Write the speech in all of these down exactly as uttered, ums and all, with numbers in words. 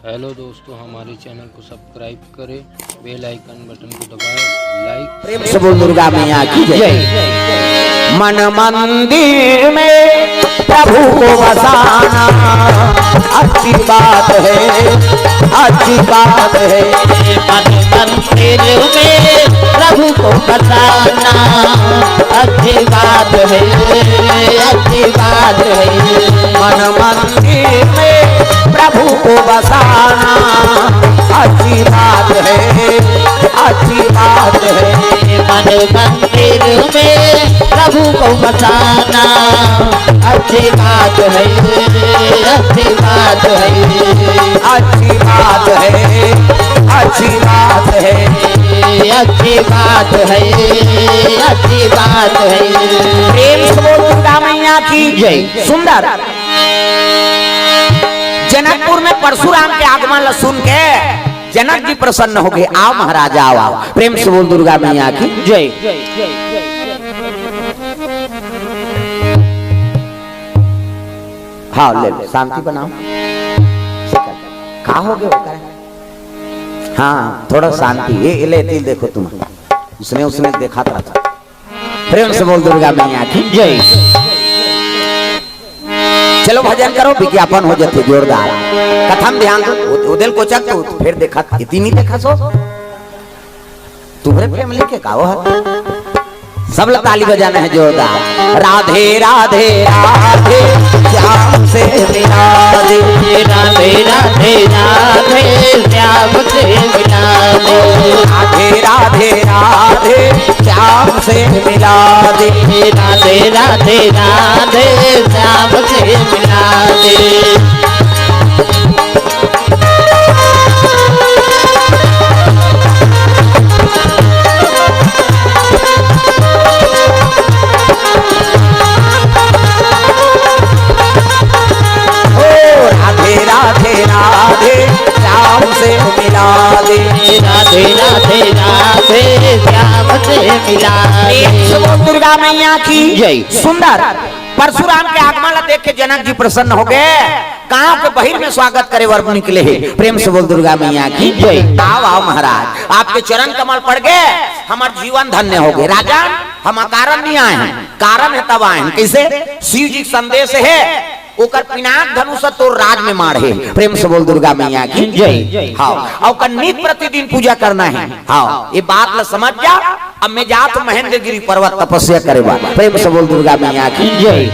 Hello दोस्तों, हमारे channel को सब्सक्राइब करें, बेल आइकन बटन को दबाएं, लाइक प्रेम से बोल दुर्गा मैया की जय। मन मंदिर में प्रभु को बसाना अच्छी बात है, अच्छी बात है। मन मंदिर में प्रभु को बसाना अच्छी बात है, अच्छी बात है। मन मंदिर में प्रभु को बसाना अच्छी बात है, अच्छी बात है। मन मंदिर में प्रभु को बसाना अच्छी बात है, अच्छी बात है। अच्छी बात है, अच्छी बात है। अच्छी बात है, अच्छी बात है। प्रेम से बोल दुर्गा मैया की जय। सुंदर। जनकपुर में परशुराम के आगमन ला सुन के जनक जी प्रसन्न हो गए। आओ महाराज, आओ, आओ। प्रेम से बोल दुर्गा मैया की जय। हाँ, ले लो, शांति बनाओ। का हो गया होता है? हाँ, थोड़ा शांति। ये, ये ले, तिल देखो तुम, उसने, उसने देखा था। प्रेम से बोल दुर्गा मैया की जय। चलो भजन करो, विज्ञापन हो जाते जोरदार। कथा में ध्यान दो, उदेल कोचक तो फिर देखा, इतनी नहीं देखा सो। तुम्हारे फैमिली के का हो? सब लोग ताली बजाना है जोरदार। राधे राधे राधे, श्याम से मिला दे। राधे राधे राधे, श्याम से मिला दे। राधे राधे राधे, श्याम से मिला दे। राधे राधे राधे, श्याम से मिला दे। ओ राधे राधे राधे, श्याम से मिला दे। राधे राधे राधे, श्याम से मिला दे। प्रेम से बोल दुर्गा मैया की जय। सुंदर। परशुराम के आगमन ला देख के जनक जी प्रसन्न हो गए। गांव के बहिर में स्वागत करे बर निकले हे। प्रेम से बोल दुर्गा मैया की जय। आओ, आओ महाराज, आपके चरण कमल पड़ गए, हमार जीवन धन्य हो गए। राजा, हम अकारण नहीं आए हैं, कारण है तब आए हैं। कैसे? शिव जी के संदेश है, ओकर पिनाक धनुष तोर राज में माढ़े। प्रेम से बोल दुर्गा मैया की जय। हाँ, और ओकर नित प्रतिदिन पूजा करना है। हाँ, ये बात ला समझ जा। अब मैं जात हूँ महेंद्रगिरी पर्वत तपस्या करे बर। प्रेम से बोल दुर्गा मैया की जय।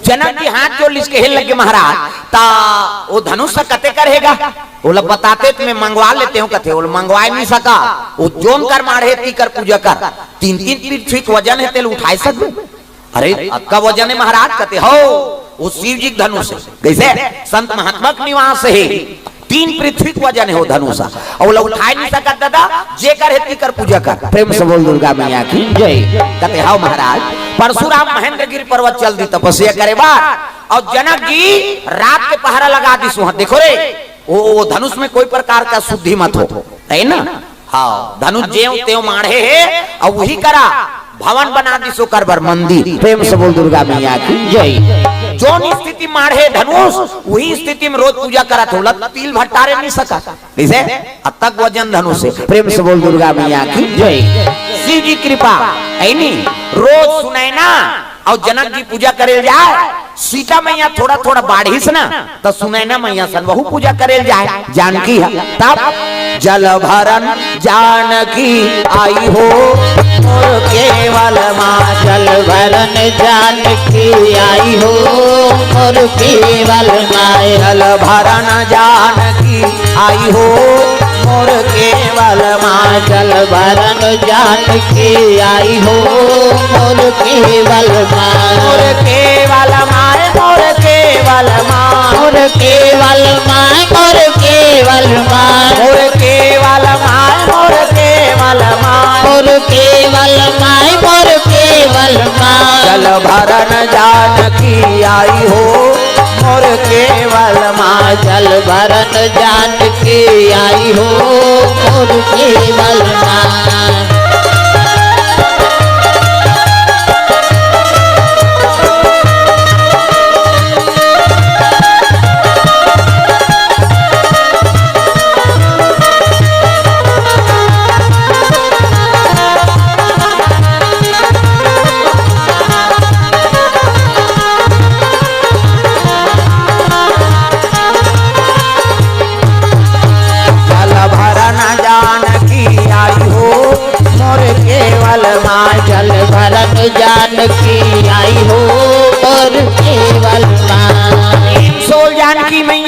जनक जी हाथ जोड़ लिस कहे लगे, महाराज, ता वो धनुष ला कते कर हेगा? ओला बताते तो मैं मंगवा लेते हूँ, कथे ओला मंगवाए नहीं सका। वो जोन कर माढ़े, ती कर पूजा कर। तीन तीन पृथ्वी के वजन है, तेल उठाए सकबे? अरे, अतका वजन है महाराज, कथे हो, वो शिव जी के धनुष है। कैसे? संत महात्मा के निवास है, तीन पृथ्वी के वजन है वो धनुष, और ओला उठाए नहीं सकत दादा, जे कर है ती कर पूजा कर। प्रेम से बोल दुर्गा मैया की जय। कथे हो महाराज, परशुराम महेंद्रगिरी पर्वत चल दी तपस्या करे बर, और जनक जी रात के पहरा लगा दिस वहां। देखो रे, वो, वो धनुष में कोई प्रकार का शुद्धि मत हो, है ना? हाँ, धनुष जेव तेव माढ़े हे, और वही करा भवन बना दिस ओकर बर मंदिर। प्रेम से बोल दुर्गा मैया की जय। जोन स्थिति माढ़े धनुष, वही स्थिति में रोज पूजा करत हो, लत तिल भट्टारे नहीं सका। कैसे? अतक वजन धनुष है। प्रेम से बोल दुर्गा मैया की जय। शिव जी कृपा है नी, रोज सुनैना और जनक जी पूजा करे जाए। सीता मैया थोड़ा थोड़ा बाढ़िस ना, त सुनैना मैया सन वहू पूजा करे जाए। जानकी है तब जल भरन जानकी आई हो मोर केवल माँ। जल भरन जानकी आई हो मोर केवल माँ। जल भरन जानकी आई हो मोर केवल माँ। जल भरन जानकी आई हो मोर केवल माँ। मोर केवल माँ, मोर केवल माँ। मोर केवल माँ, मोर केवल माँ। मोर केवल माँ, मोर केवल माँ। मोर केवल माँ, मोर केवल माँ। जल भरन जानकी आई हो मोर केवल माँ। जल भरन जानकी आई हो मोर केवल माँ।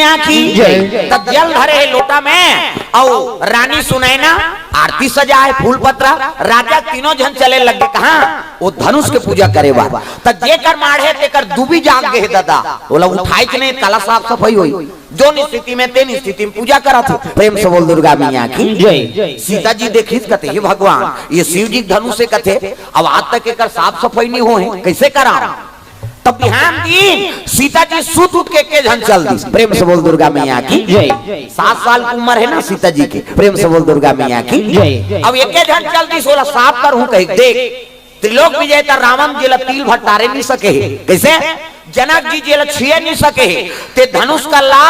मैया की जय। त जल धरे हे लोटा में, अउ रानी सुनैना आरती सजाए, फूल पतरा, राजा तीनों झन चले लगे। कहाँ? वो धनुष के पूजा करे बर। त जेकर माढ़े तेकर दुबी जाग गे हे ददा, ओला उठाए के नहीं, काला साफ सफाई होई। जोन स्थिति में, तेन स्थिति में पूजा करत हे। प्रेम से बोल दुर्गा मैया की जय। सीता जी देखिस कथे, "हे भगवान, ये शिव जी के धनुष हे," कथे, "अब आज तक एकर साफ सफाई नहीं होए, कैसे करा?" तब बिहान दिन सीता जी सुत उठ के एके झन चल दिस। प्रेम से बोल दुर्गा मैया की जय। सात साल की उम्र हे ना सीता जी के। प्रेम से बोल दुर्गा मैया की जय। अब एके झन चल दिस, ओला साफ करहूं कहिके, देख, त्रिलोक विजेता रावण जी ला तिल भर डारे नहीं सके हे। कैसे? जनक जी जी ला छुए नहीं सके हे। ते धनुष का ला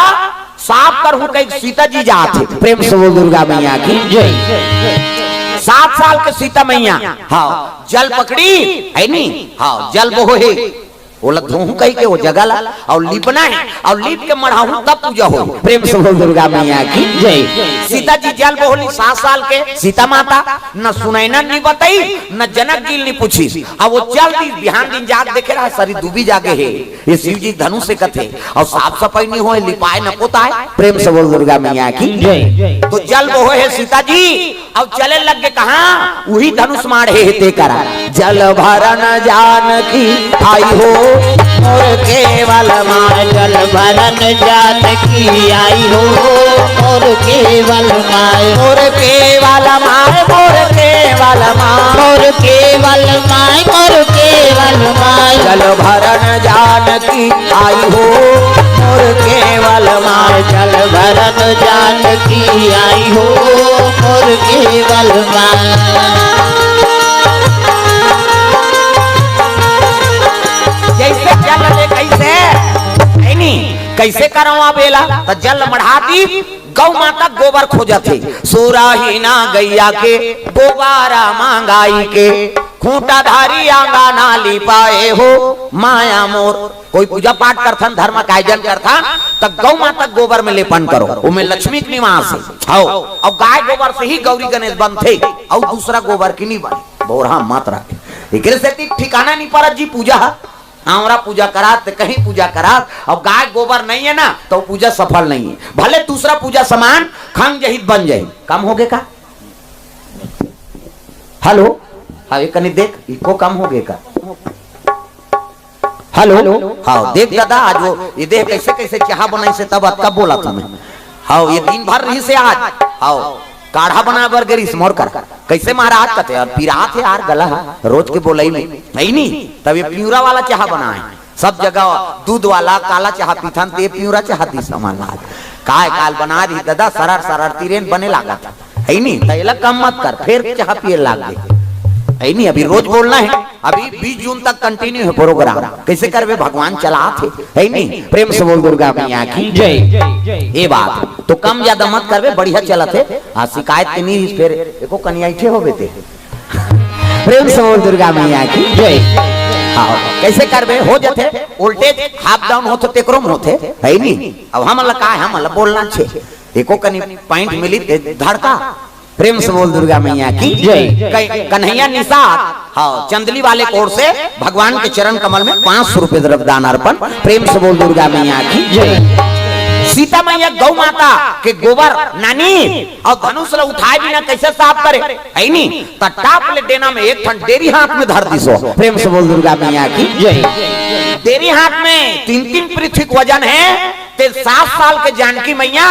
साफ करहूं कहिके सीता जी जात हे। प्रेम से बोल दुर्गा मैया की जय। सात साल के सीता मैया, हाँ, जल पकड़ी हे नी, हाँ, जल बोहे, ओला धोहूं कहिके वो जगह ला, अउ लिपना हे, अउ लिप के मढ़ाहूं तब पूजा हो। प्रेम से बोल दुर्गा मैया की जय। सीता जी जल बोहली, सात साल के सीता माता, न सुनैना नी बताई, न जनक जी नी पूछी। अब वो चल दिस, बिहान दिन जाग देखे रहा, सरी दुबी जागे हे, ये शिव जी धनुष हे कथे, अउ साफ सफाई नहीं होए, लिपाए न पोताए। प्रेम से बोल दुर्गा मैया की जय। तो जल बोहे हे सीता जी, अउ चले लग गे कहाँ? उही धनुष माढ़े हे तेकरा। जल भरन जानकी आई हो मोर केवल माय। जल भरन जानकी आई हो मोर केवल माय। मोर केवल माय, मोर केवल माय। मोर केवल माय, मोर केवल माय। जल भरन जानकी आई हो मोर केवल माय। जल भरन जानकी आई हो मोर केवल माय। जैसे जल ले कैसे, है नी? कैसे करव अब एला? त जल मढ़ा दी, गौ माता गोबर खोजत हे। सुरहीना गैया के गोबारा मांगाई के, खूंटा धारी आंगना लिपाए हो माया मोर। कोई पूजा पाठ करथन, धर्म का आयोजन करथन, त गौ माता गोबर में लेपन करो, ओमे लक्ष्मी के निवास हे। हव, अउ गाय गोबर से ही गौरी गणेश बनथे, अउ दूसरा गोबर के नी बने, बोरहा मत रखे। एकरे सेती ठिकाना नी परत जी पूजा ह। आंवरा पूजा करात, ते कहीं पूजा करात, अउ गाय गोबर नहीं हे ना, त पूजा सफल नहीं हे। भले दूसरा पूजा समान खंग जहित बन जाही। कम होगे का? हेलो, हाँ, एक कनी देख, इको कम होगे का? हेलो, हाँ, देख दादा, आज वो ये देख कैसे कैसे चाहा बनाइस हे, तब अतका बोलत हंव मैं। हाँ, ये दिन भर रहिस हे आज। हाँ, काढ़ा बनाए बर गे रहिस मोर कर। कैसे महाराज कथे, अउ पिरात हे यार गला ह, रोज के बोलई में, नहीं नी, तब ये पिंवरा वाला चाहा बनाए। सब जगह दूध वाला काला चाहा पीथन, ते पिंवरा चाहा दिस हमन ला। काय काल बना रही दादा, सरर सरर तिरेन बने लागत हे। है नी? त एला कम मत कर, फेर चाहा पिए लाग गे। है नी? अभी रोज बोलना हे, अभी बीस जून तक continue हे program। कैसे करबे, भगवान चलात हे, है नी? प्रेम से बोल दुर्गा मैया की जय। ये बात तो कम ज्यादा मत करबे, बढ़िया चलत हे। हाँ, शिकायत के नहीं, फेर एको कनिया इठे होबे ते। प्रेम से बोल दुर्गा मैया की जय। हाँ, कैसे करबे, हो जथे, voltage half down होथे, तेकरो में होथे, है नी? अब हमन ला का हे, हमन ला बोलना छे। एको कनी point मिली, ए, धड़का। प्रेम से बोल दुर्गा मैया की जय। कै-, कन्हैया निषाद, हाँ, चंदली वाले कोर से भगवान के चरण कमल में पाँच सौ रुपए द्रव्य दान अर्पण। प्रेम से बोल दुर्गा मैया की जय। सीता मैया गौ माता के गोबर नानी अउ धनुष ला उठाए बिना कैसे साफ करे, है नी? त टाप ले डेना में एक ठन डेरी हाथ में धर दिस हो। प्रेम से बोल दुर्गा मैया की जय। डेरी हाथ में तीन तीन पृथ्वी के वजन हे, ते सात साल के जानकी मैया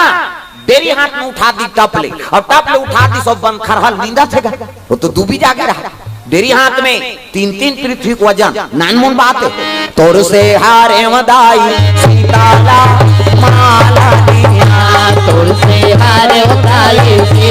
डेरी हाथ में उठा दिस टप ले, अउ टप ले उठा दिस, सब बंद खरहल नींदत हे गा, वो तो दूबी जागे रहा। डेरी हाथ में तीन तीन पृथ्वी के वजन, नानमुन बात हे। तोर से हारे मदाई सीताला माला दिया, तोर से हारे मदाई सीता